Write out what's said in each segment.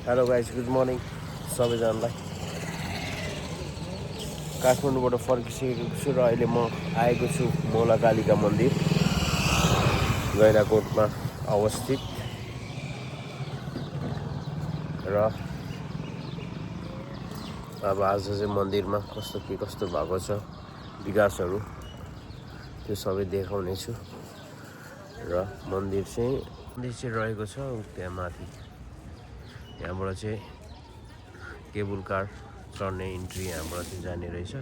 Hello guys, good morning सबैजनालाई। काठमाडौँबाट फर्किसकेको छु र अहिले म आएको छु मौला कालिका मन्दिर गैराकोटमा अवस्थित। र अब आज चाहिँ मन्दिरमा कस्तो भएको छ विकासहरू त्यो सबै देखाउने छु। र मन्दिर चाहिँ रहेको छ त्यहाँ माथि। यहाँबाट चाहिँ केबल कार चढ्ने इन्ट्री यहाँबाट चाहिँ जाने रहेछ।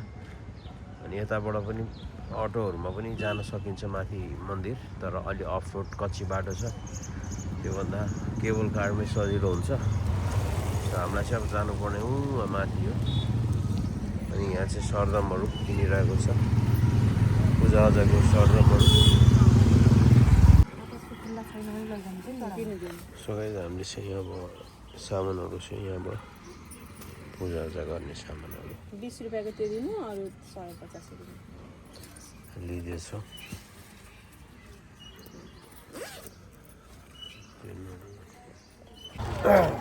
अनि यताबाट पनि अटोहरूमा पनि जान सकिन्छ माथि मन्दिर, तर अलि अफ रोड कच्ची बाटो छ। त्योभन्दा केबल कारमै सजिलो हुन्छ। हामीलाई चाहिँ अब जानुपर्ने माथि हो। अनि यहाँ चाहिँ सरदमहरू किनिरहेको छ, पूजाआजाको सरदमहरू। सो गाइस, हामीले चाहिँ अब सामानहरू चाहिँ यहाँबाट पूजाआजा गर्ने सामानहरू 20 रुपियाँको त्यो दिनु, अरू 150 रुपियाँ लिँदैछौँ।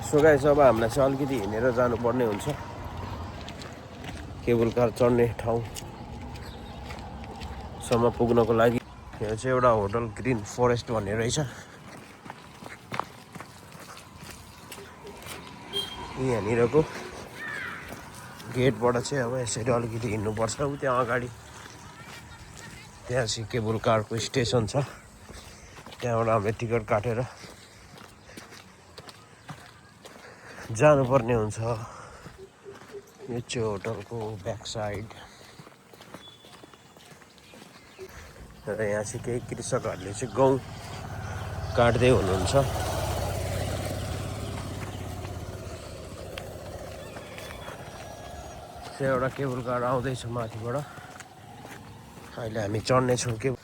सो गाइस, अब हामीलाई चाहिँ अलिकति हिँडेर जानुपर्ने हुन्छ केबल कार चढ्ने ठाउँसम्म पुग्नको लागि। यहाँ चाहिँ एउटा होटल ग्रिन फरेस्ट भन्ने रहेछ। यहाँनिरको गेटबाट चाहिँ अब यसरी अलिकति हिँड्नुपर्छ। त्यहाँ अगाडि त्यहाँ चाहिँ केबल कारको स्टेसन छ। त्यहाँबाट हामीले टिकट काटेर जानुपर्ने हुन्छ। यो चाहिँ होटलको ब्याक साइड। र यहाँ चाहिँ केही कृषकहरूले चाहिँ गहुँ काट्दै हुनुहुन्छ। त्यो एउटा केबल कार आउँदैछ माथिबाट। अहिले हामी चढ्नेछौँ किन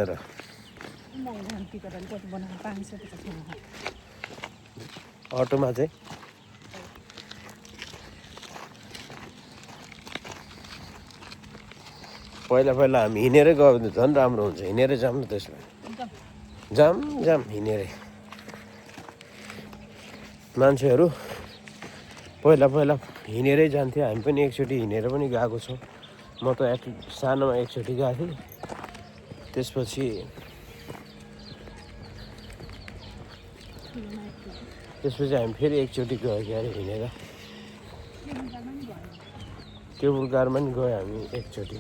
र अटोमा चाहिँ पहिला हामी हिँडेरै गयो भने झन् राम्रो हुन्छ। हिँडेरै जाऊँ न त्यसमा। जाम हिँडेरै। मान्छेहरू पहिला हिँडेरै जान्थ्यो। हामी पनि एकचोटि हिँडेर पनि गएको छौँ। म त सानोमा एकचोटि गएको थिएँ। त्यसपछि हामी फेरि एकचोटि गयो क्यारे हिँडेर। केबल कारमा पनि गयो हामी एकचोटि।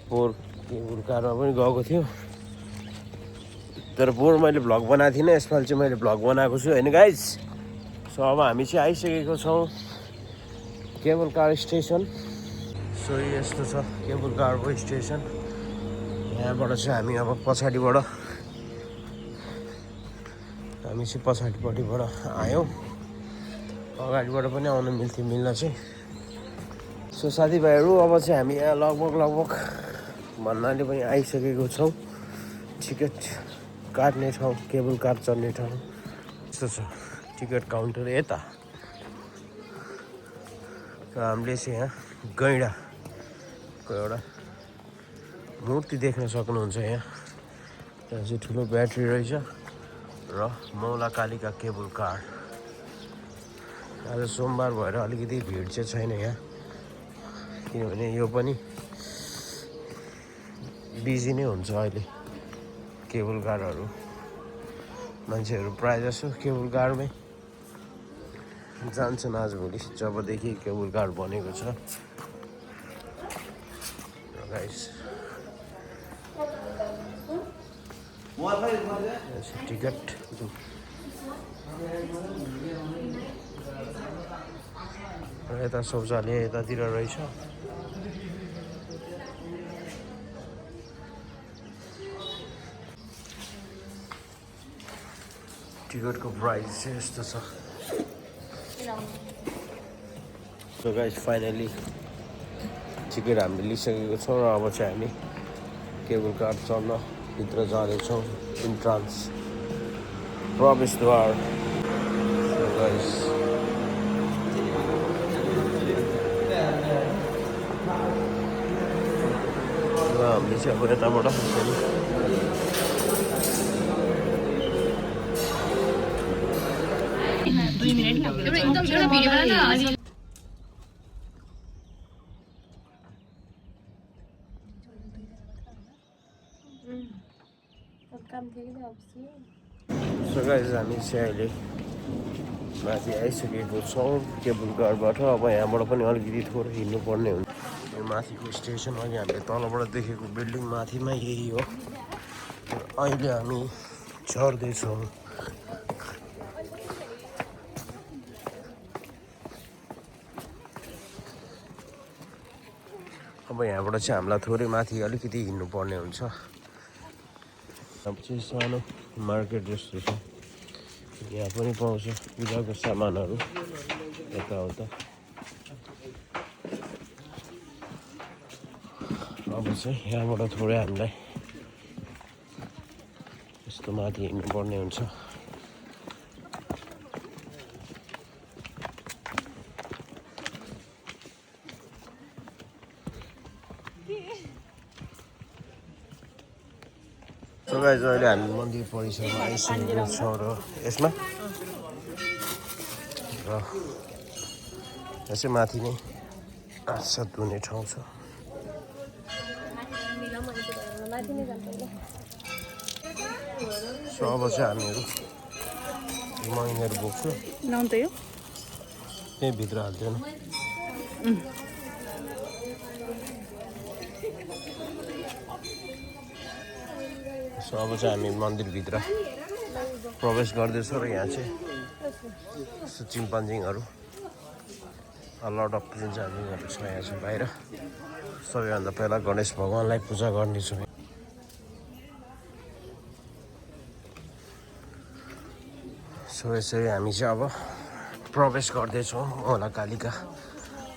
केबल कारमा पनि गएको थियो, तर मैले भ्लग बनाएको थिइनँ। यसपालि चाहिँ मैले भ्लग बनाएको छु होइन गाइज। सो अब हामी चाहिँ आइसकेको छौँ केबल कार स्टेसन। सो यस्तो छ केबल कारको स्टेसन। यहाँबाट चाहिँ हामी अब पछाडिबाट पछाडिपट्टिबाट आयौँ। अगाडिबाट पनि आउनु मिल्न चाहिँ। सो साथीभाइहरू, अब चाहिँ हामी यहाँ लगभग भन्नाले पनि आइसकेको छौँ। टिकट काट्ने ठाउँ, केबल कार चढ्ने ठाउँ यस्तो छ। टिकट काउन्टर यता। र हामीले चाहिँ यहाँ गैँडाको एउटा मूर्ति देख्न सक्नुहुन्छ। यहाँ चाहिँ ठुलो ब्याट्री रहेछ। र मौला कालिका केबल कार। आज सोमबार भएर अलिकति भिड चाहिँ छैन यहाँ, किनभने यो पनि बिजी नै हुन्छ अहिले। केबल कारहरू मान्छेहरू प्रायःजसो केबल कारमै जान्छन् आजभोलि, जबदेखि केबल कार बनेको छ। गाइस, टिकट यता शौचालय यतातिर रहेछ। टिकटको प्राइस चाहिँ यस्तो छ। सो गाइस, फाइनली टिकट हामीले लिइसकेको छौँ। र अब चाहिँ हामी केबल कार चढ्न भित्र जाँदैछौँ। इन्ट्रान्स प्रवेशद्वार। सो गाइस, हामीले चाहिँ अब यताबाट 2 मिनेट लाग्यो एकदम एउटा भिडियो बना न अनि काम थियो कि अफिस सो गाइस हामी चाहिँ अहिले माथि आइसकेको छौँ केबल कारबाट। अब यहाँबाट पनि अलिकति थोरै हिँड्नुपर्ने हुन्छ। यो माथिको स्टेसन अघि हामीले तलबाट देखेको बिल्डिङ माथिमा यही हो। अहिले हामी चढ्दैछौँ। अब यहाँबाट चाहिँ हामीलाई थोरै माथि अलिकति हिँड्नुपर्ने हुन्छ। अब चाहिँ सानो मार्केट जस्तो छ, यहाँ पनि पाउँछ पूजाको सामानहरू यताउता। अब चाहिँ यहाँबाट थोरै हामीलाई यस्तो माथि हिँड्नुपर्ने हुन्छ। सो गाइस अहिले हामी मन्दिर परिसरमा आइसकेको छौँ र यसमा र यहाँ चाहिँ माथि नै हात धुने ठाउँ छ। सो अब चाहिँ हामीहरू महिनाहरू बोक्छु लाउँ त यो त्यहीँ भित्र हाल्दैन। सो अब चाहिँ हामी मन्दिरभित्र प्रवेश गर्दैछौँ र यहाँ चाहिँ यस्तो चिम्पान्जिङहरू लट अफ चिम्पान्जिङहरू छ यहाँ चाहिँ बाहिर। सबैभन्दा पहिला गणेश भगवान्लाई पूजा गर्नेछौँ। सो यसरी हामी चाहिँ अब प्रवेश गर्दैछौँ मौला कालिका।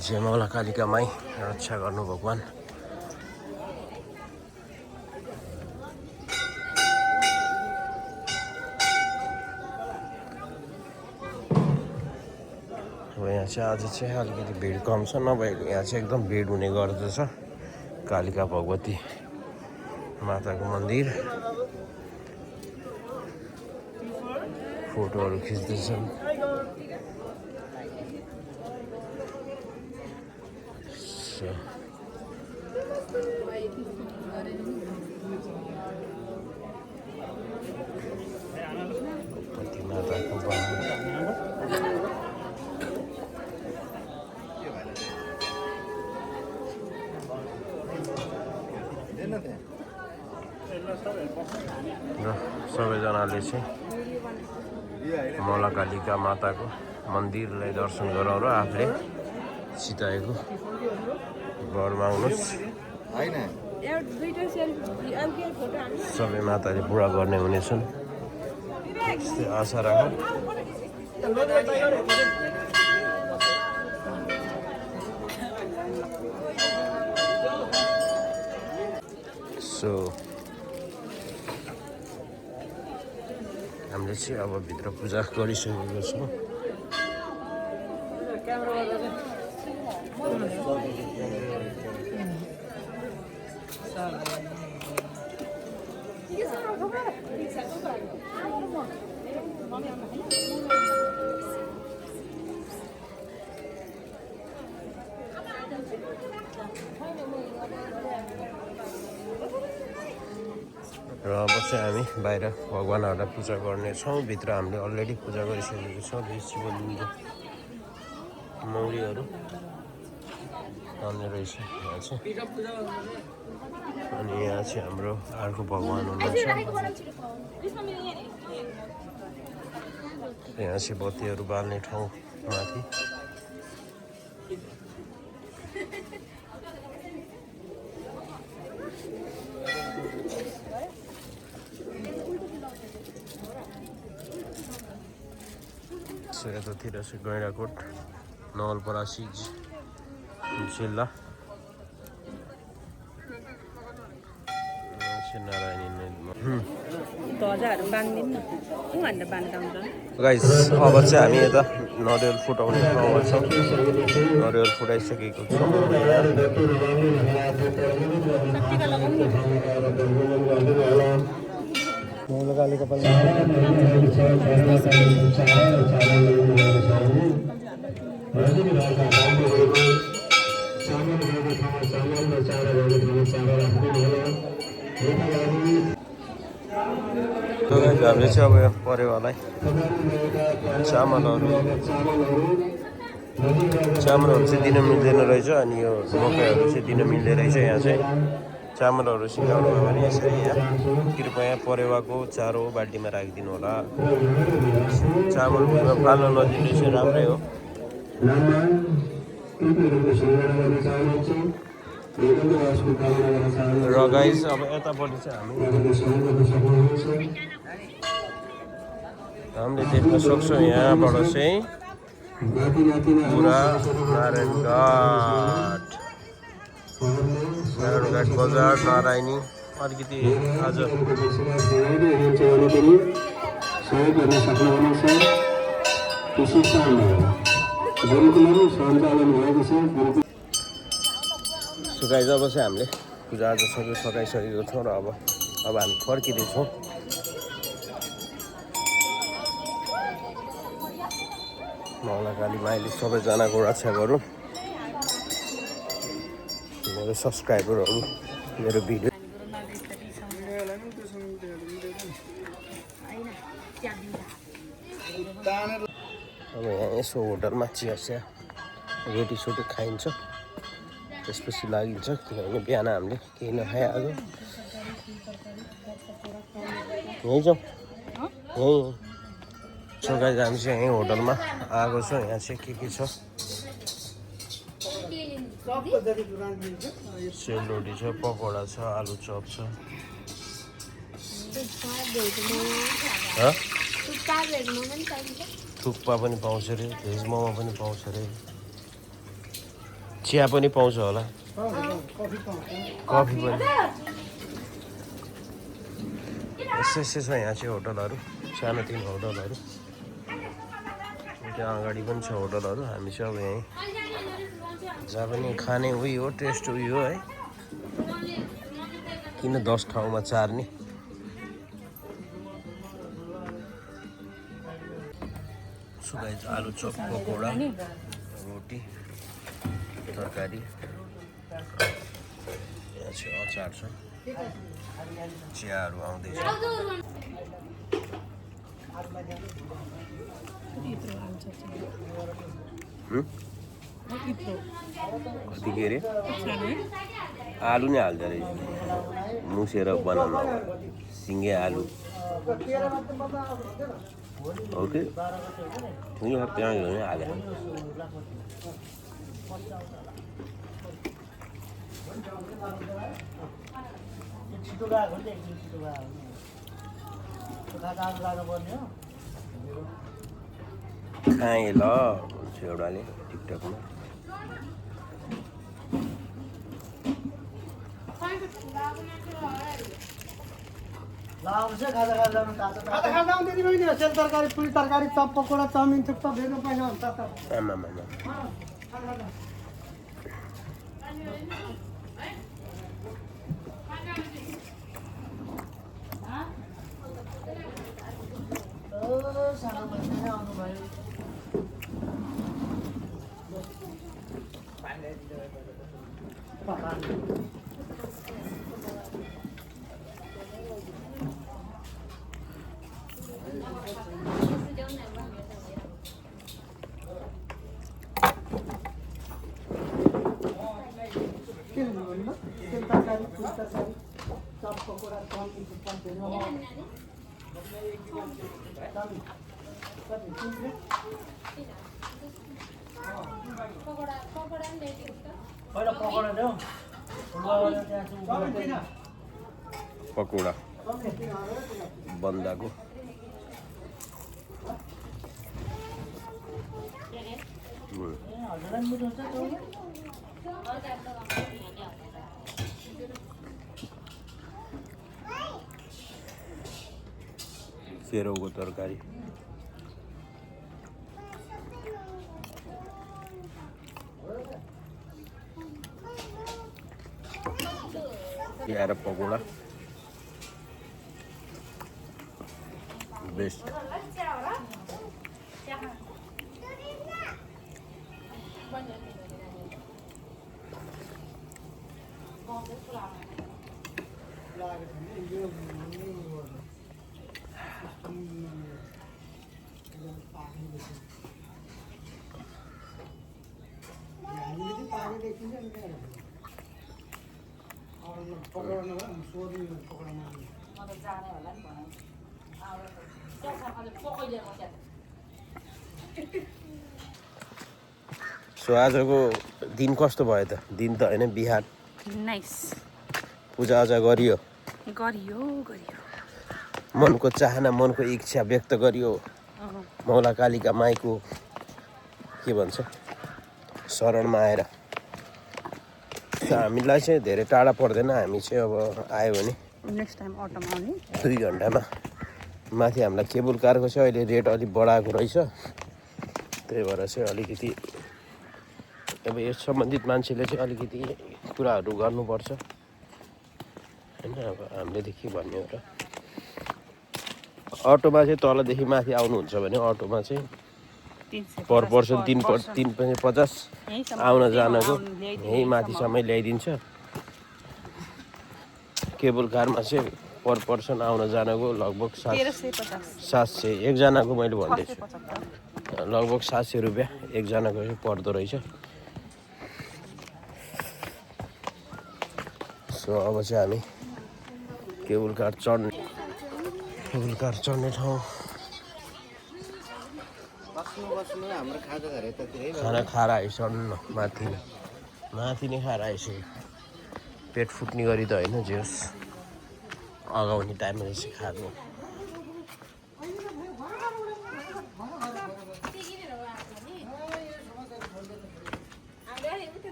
जय मौला कालिका माई रक्षा गर्नु भगवान्। अब यहाँ चाहिँ आज चाहिँ अलिकति भिड कम छ, नभएको यहाँ चाहिँ एकदम भिड हुने गर्दछ। कालिका भगवती माताको मन्दिर फोटोहरू खिच्दैछन्। भगवती माताको र सबैजनाले चाहिँ मौला कालिका माताको मन्दिरलाई दर्शन गराउन आफूले चिताएको वर माग्नुहोस्। सबै माताले पुरा गर्ने हुनेछन् त्यस्तै आशा राखौँ। सो हामीले चाहिँ अब भित्र पूजा गरिसकेको छौँ। र अब चाहिँ हामी बाहिर भगवान्हरूलाई पूजा गर्नेछौँ। भित्र हामीले अलरेडी पूजा गरिसकेको छौँ। शिवलिङ्ग मौरीहरू आउने रहेछ यहाँ चाहिँ। अनि यहाँ चाहिँ हाम्रो अर्को भगवान् हुनुहुन्छ। यहाँ चाहिँ बत्तीहरू बाल्ने ठाउँ माथि। यतातिर चाहिँ गैँडाकोट नवलपरासी जिल्ला गाइस अब चाहिँ हामी यता नरिवल फुटाउने ठाउँमा छौँ। नरिवल फुटाइसकेको छौँ। मौलकाली कपाल हामीले चाहिँ अब परेवालाई चामलहरू चाहिँ दिन मिल्दैन रहेछ अनि यो मकैहरू चाहिँ दिन मिल्ने रहेछ यहाँ चाहिँ चामलहरू सिकाउनुमा पनि यसरी यहाँ कृपया परेवाको चारो बाल्टीमा राखिदिनु होला चामल भुइँमा फाल्न नदिनु चाहिँ राम्रै हो र गाइस अब यतापट्टि चाहिँ हामीले देख्न सक्छौँ यहाँबाट चाहिँ पुरा नारायणघाट बजार नारायणी अलिकति आज सुकाइ जब चाहिँ हामीले पूजा आज सबै सकाइसकेको छौँ र अब हामी फर्किँदैछौँ मौलाकाली माइली सबैजनाको रक्षा गरौँ मेरो सब्सक्राइबरहरू मेरो भिडियो अब यहाँ यसो होटलमा चिया रोटी सोटी खाइन्छ त्यसपछि लागिन्छ किनभने बिहान हामीले केही नखाए आज यहीँ जाउँ यहीँ गाइस हामी चाहिँ यहीँ होटलमा आएको छौँ यहाँ चाहिँ के छ सेलरोटी छ पकौडा छ आलु चप छ थुक्पा पनि पाउँछ अरे भेज मोमो पनि पाउँछ अरे चिया पनि पाउँछ होला कफी पनि यसो छ यहाँ चाहिँ होटलहरू सानोतिनो होटलहरू त्यहाँ अगाडि पनि छ होटलहरू हामी चाहिँ अब यहीँ जहाँ पनि खाने उयो हो टेस्ट उयो हो है किन 10 ठाउँमा चार्ने सुकाइ आलु चप पकौडा रोटी तरकारी यहाँ चाहिँ अचार छ चियाहरू आउँदैछ कति के अरे आलु नै हाल्दो रहेछ मुसेर बनाउनु सिङ्गे आलु ओके ठुलो त्यहाँ हालेर खाएँ ल भन्छ एउटाले टिकटकमा तरकारी पुरी तरकारी चप पकौडा चाउमिन थुक्पा भेट्नु पाइन्छ पकौडा बन्दाको सेरौको तरकारी ल्याएर पकौडा बेस्ट सो आजको दिन कस्तो भयो त दिन त होइन बिहान नाइस पूजाआजा गरियो गरियो मनको चाहना मनको इच्छा व्यक्त गरियो मौला कालिका माईको के भन्छ शरणमा आएर हामीलाई चाहिँ धेरै टाढा पर्दैन हामी चाहिँ अब आयो भने नेक्स्ट टाइम अटोमा आउने 2 घन्टामा माथि हामीलाई केबुल कारको चाहिँ अहिले रेट अलिक बढाएको रहेछ त्यही भएर चाहिँ अलिकति अब यस सम्बन्धित मान्छेले चाहिँ अलिकति कुराहरू गर्नुपर्छ होइन अब हामीले के भन्ने हो र अटोमा चाहिँ तलदेखि माथि आउनुहुन्छ भने अटोमा चाहिँ पर पर्सन 350 आउन जानको यहीँ माथिसम्म ल्याइदिन्छ केबल कारमा चाहिँ पर पर्सन आउन जानको लगभग 700 एकजनाको मैले भन्दैछु लगभग 700 रुपियाँ एकजनाको चाहिँ पर्दो रहेछ सो अब चाहिँ हामी केबल कार चढ्ने ठाउँ खाना खाएर आइसक्नु माथि नै खाएर आइसक्यो पेट फुट्ने गरी त होइन जे होस् अगाउने टाइममा चाहिँ खाएको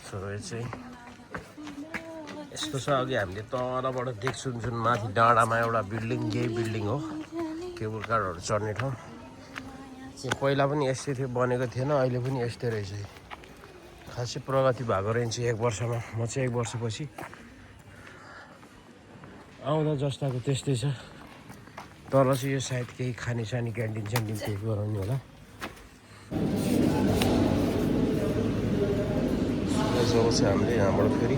सो चाहिँ यस्तो छ अघि हामीले तलबाट देख्छौँ जुन माथि डाँडामा एउटा बिल्डिङ यही बिल्डिङ हो केबल कारहरू चढ्ने ठाउँ यो पहिला पनि यस्तै थियो बनेको थिएन अहिले पनि यस्तै रहेछ खासै प्रगति भएको रहेछ 1 वर्षमा म चाहिँ 1 वर्षपछि आउँदा जस्ताको त्यस्तै छ तल चाहिँ यो सायद केही खानेसानी क्यान्टिन स्यान्टिन केही गराउने होला जब चाहिँ हामीले यहाँबाट फेरि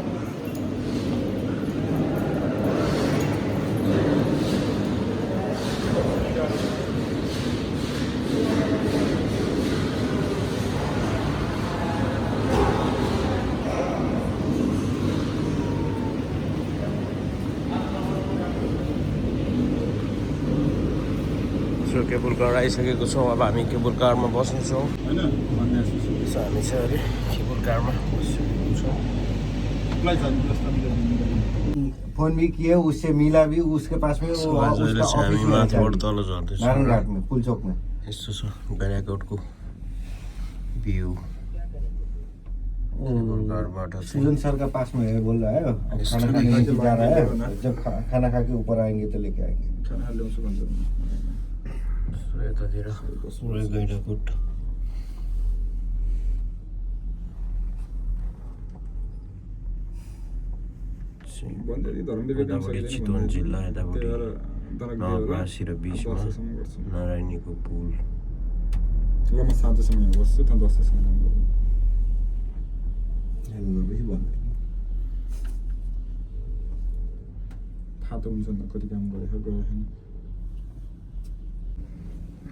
केबल कार आइसकेको छौँ अब हामी केबल कारमा बस्नेछौँ होइन हामी चाहिँ अहिले केबल कारमा बसिसकेको छौँ फोन भी किए उससे मिला भी उसके पास में वो उसका ऑफिस में नारायण घाट में पुल चौक में यस्तो छ गैराकोटको भ्यू सुजन सर का पास में है बोल रहा है खाना खाने लेके जा रहा है जब खाना खा के ऊपर आएंगे तो लेके आएंगे यतातिर गैराकोट चितवन जिल्ला यतापट्टि नवलपरासी र बिचमा नारायणीको पुल थाहा त हुन्छ नि कति काम गरेको गयो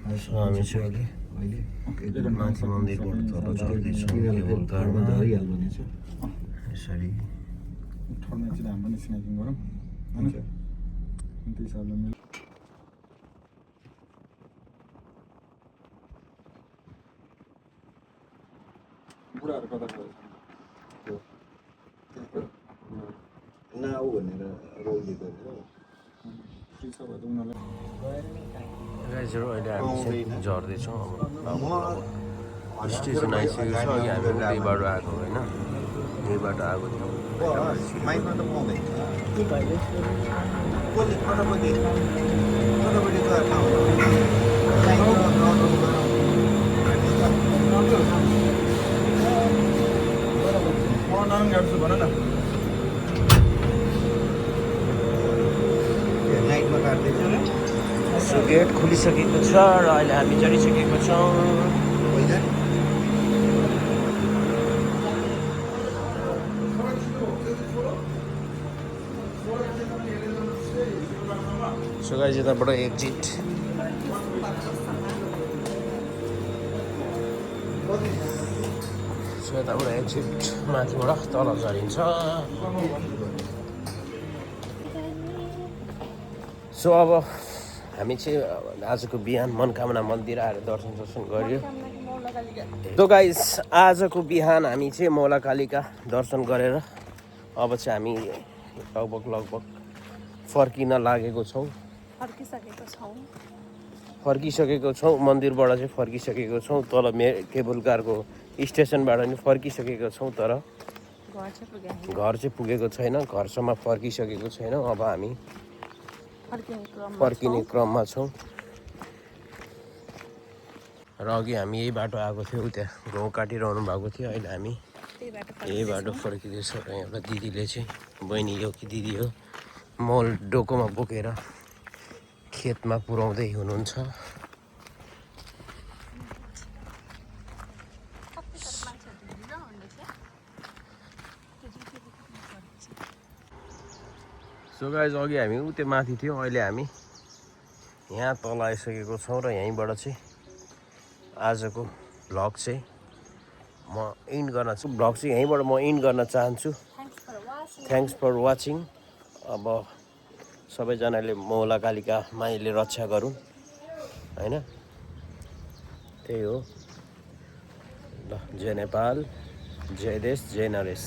हामी चाहिँ अहिले माथि मन्दिरबाट तल चढ्दैछौँ केबल कारमा यसरी ठर्ने चाहिँ हाम्रो पनि स्न्याकिङ गरौँ होइन त्यो हिसाबले मिल बुढाहरू कता गयो नआऊ भनेर रोकिदिएको फ्री छ भने उनीहरूलाई गाइजहरू अहिले हामी चाहिँ झर्दैछौँ अब स्टेसन आइसकेको छ अघि हामी उतै बाटो आएको होइन यही बाटो आएको थियौँ माइकमा त पाउँदैन कसले फटाफटी गएर ठाउँ नारायण घाट भन न सो गेट खुलिसकेको छ र अहिले हामी चढिसकेको छौँ। सो गाइस यताबाट एक्जिट। सो यताबाट एक्जिट माथिबाट तल झरिन्छ। सो अब हामी चाहिँ आजको बिहान मनकामना मन्दिर आएर दर्शन गर्यो। सो गाइस आजको बिहान हामी चाहिँ मौलाकालीका दर्शन गरेर अब चाहिँ हामी लगभग फर्किन लागेको छौँ। फर्किसकेको छौँ मन्दिरबाट चाहिँ फर्किसकेको छौँ। तल केबल कारको स्टेसनबाट पनि फर्किसकेको छौँ, तर घर चाहिँ पुगेको छैन, घरसम्म फर्किसकेको छैन। अब हामी फर्किने क्रममा छौँ। र अघि हामी यही बाटो आएको थियौँ, त्यहाँ घाउ काटिरहनु भएको थियो। अहिले हामी यही बाटो फर्किँदैछौँ र एउटा दिदीले चाहिँ, बहिनी हो कि दिदी हो, मल डोकोमा बोकेर खेतमा पुर्याउँदै हुनुहुन्छ। सो गाइस अघि हामी उतै माथि थियौँ, अहिले हामी यहाँ तल आइसकेको छौँ र यहीँबाट चाहिँ आजको भ्लग चाहिँ म इन्ड गर्न छु। भ्लग चाहिँ यहीँबाट म इन्ड गर्न चाहन्छु। Thanks for watching. अब सबैजनाले मौलाकालीका माईले रक्षा गरून्, होइन? त्यही हो ल। जय नेपाल, जय देश, जय नरेश।